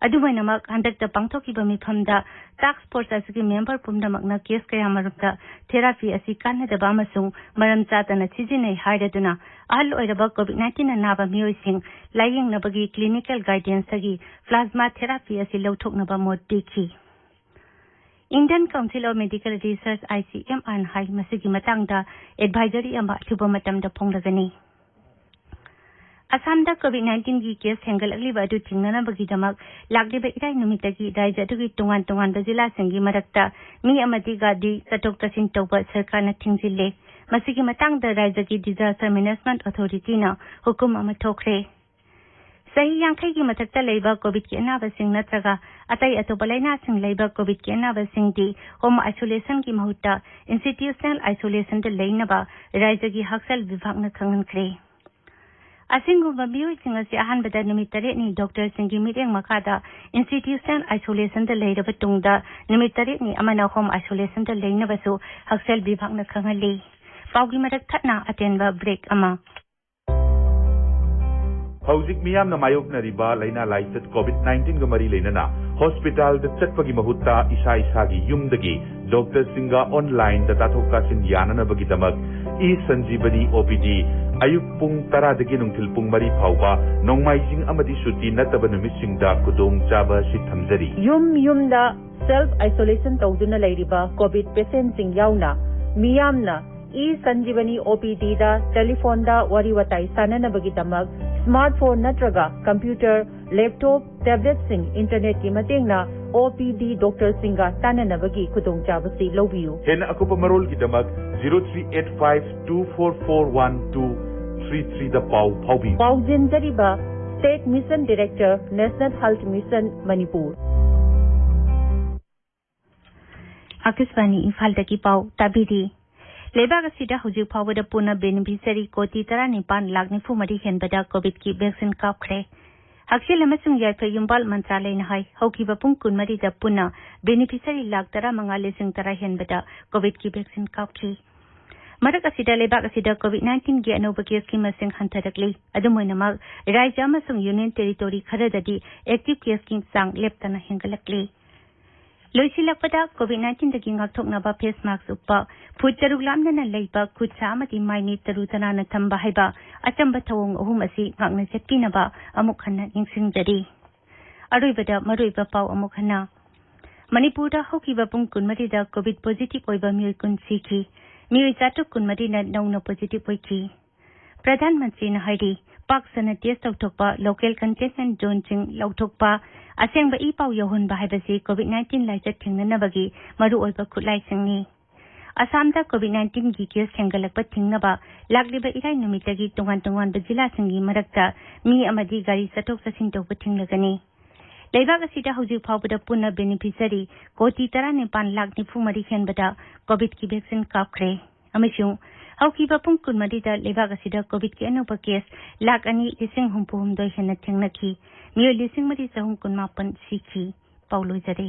ꯑꯗꯨꯃꯥꯏꯅꯃꯛ, ꯍꯟꯗꯛꯇ ꯄꯥꯡꯊꯣꯛꯈꯤꯕ ꯃꯤꯐꯝꯗ ꯇꯥꯁ꯭ꯛ ꯐꯣꯔꯁ ꯑꯁꯤꯒꯤ ꯃꯦꯝꯕꯔ ꯄꯨꯝꯅꯃꯛꯅ ꯀꯦꯁ ꯀꯌꯥꯃꯔꯨꯝꯗ ꯊꯦꯔꯥꯄꯤ ꯑꯁꯤ ꯀꯥꯟꯅꯗꯕ ꯑꯃꯁꯨꯡ ꯃꯔꯝ ꯆꯥꯗꯅ ꯁꯤꯖꯤꯟꯅꯩ ꯍꯥꯏꯔꯗꯨꯅ, ꯑꯍꯜ ꯑꯣꯏꯔꯕ ꯀꯣꯚꯤꯗ ꯅꯥꯏꯟꯇꯤꯟꯅ ꯅꯥꯕ ꯃꯤꯑꯣꯏꯁꯤꯡ ꯂꯥꯌꯦꯡꯅꯕꯒꯤ ꯀ꯭ꯂꯤꯅꯤꯀꯦꯜ ꯒꯥꯏꯗꯦꯟꯁꯇꯒꯤ ꯄ꯭ꯂꯥꯖꯃꯥ ꯊꯦꯔꯥꯄꯤ ꯑꯁꯤ ꯂꯧꯊꯣꯛꯅꯕ ꯃꯣꯠ ꯄꯤꯈꯤ꯫ Indian Council of Medical Research, ICMRꯅ ꯍꯥꯏ, ꯃꯁꯤꯒꯤ ꯃꯇꯥꯡꯗ ꯑꯦꯗꯚꯥꯏꯖꯔꯤ ꯑꯃ ꯑꯊꯨꯕ ꯃꯇꯝꯗ ꯐꯣꯡꯂꯒꯅꯤ꯫ ꯑꯁꯥꯝꯗ ꯀꯣꯚꯤꯗ ꯅꯥꯏꯟꯇꯤꯟꯒꯤ ꯀꯦꯁ ꯍꯦꯟꯒꯠꯂꯛꯂꯤꯕ ꯑꯗꯨ ꯊꯤꯡꯅꯅꯕꯒꯤꯗꯃꯛ ꯂꯥꯛꯂꯤꯕ ꯏꯔꯥꯏ ꯅꯨꯃꯤꯠꯇꯒꯤ ꯔꯥꯖ꯭ꯌ ꯑꯗꯨꯒꯤ ꯇꯣꯉꯥꯟ ꯇꯣꯉꯥꯟꯕ ꯖꯤꯂꯥꯁꯤꯡꯒꯤ ꯃꯔꯛꯇ ꯃꯤ ꯑꯃꯗꯤ ꯒꯥꯔꯤ ꯆꯠꯊꯣꯛ ꯆꯠꯁꯤꯟ ꯇꯧꯕ ꯁꯔꯀꯥꯔꯅ ꯊꯤꯡꯖꯤꯜꯂꯦ꯫ ꯃꯁꯤꯒꯤ ꯃꯇꯥꯡꯗ ꯔꯥꯖ꯭ꯌꯒꯤ Disaster Management Authorityꯅ ꯍꯨꯀꯨꯝ ꯑꯃ ꯊꯣꯛꯈ꯭ꯔꯦ꯫ ꯆꯍꯤ ꯌꯥꯡꯈꯩꯒꯤ ꯃꯊꯛꯇ ꯂꯩꯕ ꯀꯣꯚꯤꯗꯀꯤ ꯑꯅꯥꯕꯁꯤꯡ ꯅꯠꯇ꯭ꯔꯒ ꯑꯇꯩ ꯑꯇꯣꯞꯄ ꯂꯥꯏꯅꯥꯁꯤꯡ ꯂꯩꯕ ꯀꯣꯚꯤꯗꯀꯤ ꯑꯅꯥꯕꯁꯤꯡꯗꯤ ꯍꯣꯝ ꯑꯥꯏꯁꯣꯂꯦꯁꯟꯒꯤ ꯃꯍꯨꯠꯇ ꯏꯟꯁꯇꯤꯇ꯭ꯌꯨꯁꯅꯦꯜ ꯑꯥꯏꯁꯣꯂꯦꯁꯟꯗ ꯂꯩꯅꯕ ꯔꯥꯖ꯭ꯌꯒꯤ ꯍꯛꯁꯦꯜ ꯕꯤꯚꯥꯒꯅ ꯈꯪꯍꯟꯈ꯭ꯔꯦ꯫ ꯑꯁꯤꯒꯨꯝꯕ ꯃꯤꯑꯣꯏꯁꯤꯡ ꯑꯁꯤ ꯑꯍꯥꯟꯕꯗ ꯅꯨꯃꯤꯠ ꯇꯔꯦꯠꯅꯤ ꯗꯣꯛꯇꯔꯁꯤꯡꯒꯤ ꯃꯤꯠꯌꯦꯡ ꯃꯈꯥꯗ ꯏꯟꯁꯇꯤꯇ꯭ꯌꯨꯁꯅꯦꯜ ꯑꯥꯏꯁꯣꯂꯦꯁꯟꯗ ꯂꯩꯔꯕ ꯇꯨꯡꯗ ꯅꯨꯃꯤꯠ ꯇꯔꯦꯠꯅꯤ ꯑꯃꯅ ꯍꯣꯝ ꯑꯥꯏꯁꯣꯂꯦꯁꯟꯗ ꯂꯩꯅꯕꯁꯨ ꯍꯛꯁꯦꯜ ꯕꯤꯚꯥꯒꯅ ꯈꯪꯍꯜꯂꯤ꯫ ꯄꯥꯎꯒꯤ ꯃꯔꯛ ꯊꯠꯅ ꯑꯇꯦꯟꯕ ꯕ꯭ꯔꯦꯛ ꯑꯃ꯫ ꯍꯧꯖꯤꯛ ꯃꯤꯌꯥꯝꯅ ꯃꯥꯌꯣꯛꯅꯔꯤꯕ ꯂꯥꯏꯅꯥ ꯂꯥꯏꯆꯠ ꯀꯣꯚꯤꯗ ꯅꯥꯏꯟꯇꯤꯟꯒ ꯃꯔꯤ ꯂꯩꯅꯅ ꯍꯣꯁꯄꯤꯇꯥꯜꯗ ꯆꯠꯄꯒꯤ ꯃꯍꯨꯠꯇ ꯏꯁꯥ ꯏꯁꯥꯒꯤ ꯌꯨꯝꯗꯒꯤ ꯗꯣꯛꯇꯔꯁꯤꯡꯒ ꯑꯣꯟꯂꯥꯏꯟꯗ ꯇꯥꯊꯣꯛ ꯇꯥꯁꯤꯟ ꯌꯥꯅꯅꯕꯒꯤꯗꯃꯛ ꯏ ꯁꯟꯖꯤꯕꯅꯤ ꯑꯣ ꯄꯤ ꯗꯤ ꯑꯌꯨꯛ ꯄꯨꯡ ꯇꯔꯥꯗꯒꯤ ꯅꯨꯡꯊꯤꯜ ꯄꯨꯡ ꯃꯔꯤ ꯐꯥꯎꯕ ꯅꯣꯡꯃꯥꯏꯖꯤꯡ ꯑꯃꯗꯤ ꯁꯨꯇꯤ ꯅꯠꯇꯕ ꯅꯨꯃꯤꯠꯁꯤꯡꯗ ꯈꯨꯗꯣꯡꯆꯥꯕ ꯑꯁꯤ ꯊꯝꯖꯔꯤ꯫ ꯌꯨꯝ ꯌꯨꯝꯗ ꯁꯦꯜꯐ ꯑꯥꯏꯁꯣꯂꯦꯁꯟ ꯇꯧꯗꯨꯅ ꯂꯩꯔꯤꯕ ꯀꯣꯚꯤꯗ ꯄꯦꯁꯦꯟꯠꯁꯤꯡ ꯌꯥꯎꯅ ꯃꯤꯌꯥꯝꯅ ꯏ ꯁꯟꯖꯤꯕꯅꯤ ꯑꯣ ꯄꯤ ꯗꯤꯗ ꯇꯦꯂꯤꯐꯣꯟꯗ ꯋꯥꯔꯤ ꯋꯥꯇꯥꯏ ꯁꯥꯟꯅꯅꯕꯒꯤꯗꯃꯛ ꯁ꯭ꯃꯥꯔꯠ ꯐꯣꯟ ꯅꯠꯇ꯭ꯔꯒ ꯀꯝꯄ꯭ꯌꯨꯇꯔ, ꯂꯦꯞꯇꯣꯞ, ꯇꯦꯕ꯭ꯂꯦꯠꯁꯤꯡ ꯏꯟꯇꯔꯅꯦꯠꯀꯤ ꯃꯇꯦꯡꯅ ꯑꯣ ꯄꯤ ꯗꯤ ꯗꯣꯛꯇꯔꯁꯤꯡꯒ ꯇꯥꯟꯅꯅꯕꯒꯤ ꯈꯨꯗꯣꯡꯆꯥꯕꯁꯤ ꯂꯧꯕꯤꯌꯨ꯫ ꯍꯦꯟꯅ ꯑꯀꯨꯞꯄ ꯃꯔꯣꯜꯒꯤꯗꯃꯛ zero three eight five two four four one two three threeꯗ ꯄꯥꯎ ꯐꯥꯎꯕꯤꯌꯨ꯫ ꯄꯥꯎꯖꯦꯟꯖꯔꯤꯕ state mission director, national health mission, Manipur. Akashvani ꯏꯝꯐꯥꯜꯗꯒꯤ ꯄꯥꯎ ꯇꯥꯕꯤꯔꯤ꯫ ꯂꯩꯕꯥꯛ ꯑꯁꯤꯗ ꯍꯧꯖꯤꯛ ꯐꯥꯎꯕꯗ ꯄꯨꯟꯅ ꯕꯦꯅꯤꯐꯤꯁꯔꯤ ꯀꯣꯇꯤ ꯇꯔꯥꯅꯤꯄꯥꯟ ꯂꯥꯈ ꯅꯤꯐꯨ ꯃꯔꯤ ꯍꯦꯟꯕꯗ ꯀꯣꯚꯤꯗꯀꯤ ꯚꯦꯛꯁꯤꯟ ꯀꯥꯞꯈ꯭ꯔꯦ꯫ ꯍꯛꯁꯦꯜ ꯑꯃꯁꯨꯡ ꯌꯥꯏꯐ ꯌꯨꯝꯕꯥꯜ ꯃꯟꯇ꯭ꯔꯥꯂꯌꯅ ꯍꯥꯏ, ꯍꯧꯈꯤꯕ ꯄꯨꯡ ꯀꯨꯟꯃꯔꯤꯗ ꯄꯨꯟꯅ ꯕꯦꯅꯤꯐꯤꯁꯔꯤ ꯂꯥꯈ ꯇꯔꯥꯃꯉꯥ ꯂꯤꯁꯤꯡ ꯇꯔꯥ ꯍꯦꯟꯕꯗ ꯀꯣꯚꯤꯗꯀꯤ ꯚꯦꯛꯁꯤꯟ ꯀꯥꯞꯈꯤ꯫ ꯃꯔꯛ ꯑꯁꯤꯗ ꯂꯩꯕꯥꯛ ꯑꯁꯤꯗ ꯀꯣꯚꯤꯗ ꯅꯥꯏꯟꯇꯤꯟꯒꯤ ꯑꯅꯧꯕ ꯀꯦꯁꯀꯤ ꯃꯁꯤꯡ ꯍꯟꯊꯔꯛꯂꯤ꯫ ꯑꯗꯨꯝ ꯑꯣꯏꯅꯃꯛ, ꯔꯥꯖ꯭ꯌ ꯑꯃꯁꯨꯡ ꯌꯨꯅꯤꯌꯟ ꯇꯦꯔꯤꯇꯣꯔꯤ ꯈꯔꯗꯗꯤ ꯑꯦꯛꯇꯤꯚ ꯀꯦꯁꯀꯤ ꯆꯥꯡ ꯂꯦꯞꯇꯅ ꯍꯦꯟꯒꯠꯂꯛꯂꯤ꯫ ꯂꯣꯏꯁꯤꯜꯂꯛꯄꯗ, ꯀꯣꯚꯤꯗ ꯅꯥꯏꯟꯇꯤꯟꯗꯒꯤ ꯉꯥꯛꯊꯣꯛꯅꯕ ꯐꯦꯁ ꯃꯥꯁꯛ ꯎꯞꯄ, ꯐꯨꯠ ꯇꯔꯨꯛ ꯂꯥꯞꯅꯅ ꯂꯩꯕ, ꯈꯨꯠ ꯁꯥ ꯑꯃꯗꯤ ꯃꯥꯏ ꯃꯤꯠ ꯇꯔꯨ ꯇꯅꯥꯟꯅ ꯊꯝꯕ ꯍꯥꯏꯕ ꯑꯆꯝꯕ ꯊꯧꯑꯣꯡ ꯑꯍꯨꯝ ꯑꯁꯤ ꯉꯥꯛꯅ ꯆꯠꯄꯤꯅꯕ ꯑꯃꯨꯛ ꯍꯟꯅ ꯅꯤꯡꯁꯤꯡꯖꯔꯤ꯫ ꯑꯔꯣꯏꯕꯗ ꯃꯔꯨꯑꯣꯏꯕ ꯄꯥꯎ ꯑꯃꯨꯛ ꯍꯟꯅ꯫ ꯃꯅꯤꯄꯨꯔꯗ ꯍꯧꯈꯤꯕ ꯄꯨꯡ ꯀꯨꯟꯃꯔꯤꯗ ꯀꯣꯚꯤꯗ ꯄꯣꯖꯤꯇꯤꯚ ꯑꯣꯏꯕ ꯃꯤꯑꯣꯏ ꯀꯨꯟ ꯁꯤꯈꯤ꯫ ꯃꯤꯑꯣꯏ ꯆꯥꯇ꯭ꯔꯨꯛ ꯀꯨꯟꯃꯔꯤꯅ ꯅꯧꯅ ꯄꯣꯖꯤꯇꯤꯚ ꯑꯣꯏꯈꯤ꯫ ꯄ꯭ꯔꯙꯥꯟ ꯃꯟꯇ꯭ꯔꯤꯅ ꯍꯥꯏꯔꯤ, ꯄꯥꯛ ꯁꯟꯅ ꯇꯦꯁ ꯇꯧꯊꯣꯛꯄ, ꯂꯣꯀꯦꯜ ꯀꯟꯇꯦꯟꯃꯦꯟ ꯖꯣꯟꯁꯤꯡ ꯂꯧꯊꯣꯛꯄ, ꯑꯁꯦꯡꯕ ꯏ ꯄꯥꯎ ꯌꯧꯍꯟꯕ ꯍꯥꯏꯕꯁꯤ ꯀꯣꯚꯤꯗ ꯅꯥꯏꯟꯇꯤꯟ ꯂꯥꯏꯆꯠ ꯊꯦꯡꯅꯅꯕꯒꯤ ꯃꯔꯨꯑꯣꯏꯕ ꯈꯨꯠꯂꯥꯏꯁꯤꯡꯅꯤ꯫ ꯑꯁꯥꯝꯗ ꯀꯣꯚꯤꯗ ꯅꯥꯏꯟꯇꯤꯟꯒꯤ ꯀꯦꯁ ꯍꯦꯟꯒꯠꯂꯛꯄ ꯊꯤꯡꯅꯕ ꯂꯥꯛꯂꯤꯕ ꯏꯔꯥꯏ ꯅꯨꯃꯤꯠꯇꯒꯤ ꯇꯣꯉꯥꯟ ꯇꯣꯉꯥꯟꯕ ꯖꯤꯂꯥꯁꯤꯡꯒꯤ ꯃꯔꯛꯇ ꯃꯤ ꯑꯃꯗꯤ ꯒꯥꯔꯤ ꯆꯠꯊꯣꯛ ꯆꯠꯁꯤꯟ ꯇꯧꯕ ꯊꯤꯡꯂꯒꯅꯤ꯫ ꯂꯩꯕꯥꯛ ꯑꯁꯤꯗ ꯍꯧꯖꯤꯛ ꯐꯥꯎꯕꯗ ꯄꯨꯟꯅ ꯕꯦꯅꯤꯐꯤꯁꯔꯤ ꯀꯣꯇꯤ ꯇꯔꯥꯅꯤꯄꯥꯟ ꯂꯥꯈ ꯅꯤꯐꯨ ꯃꯔꯤ ꯍꯦꯟꯕꯗ ꯀꯣꯚꯤꯗꯀꯤ ꯚꯦꯛꯁꯤꯟ ꯀꯥꯞꯈ꯭ꯔꯦ꯫ ꯑꯃꯁꯨꯡ ꯍꯧꯈꯤꯕ ꯄꯨꯡ ꯀꯨꯟꯃꯔꯤꯗ ꯂꯩꯕꯥꯛ ꯑꯁꯤꯗ ꯀꯣꯚꯤꯗꯀꯤ ꯑꯅꯧꯕ ꯀꯦꯁ ꯂꯥꯈ ꯑꯅꯤ ꯂꯤꯁꯤꯡ ꯍꯨꯝꯐꯨ ꯍꯨꯝꯗꯣꯏ ꯍꯦꯟꯅ ꯊꯦꯡꯅꯈꯤ꯫ ꯃꯤꯑꯣꯏ ꯂꯤꯁꯤꯡ ꯃꯔꯤ ꯆꯍꯨꯝ ꯀꯨꯟꯃꯥꯄꯟ ꯁꯤꯈꯤ꯫ ꯄꯥꯎ ꯂꯣꯏꯖꯔꯦ꯫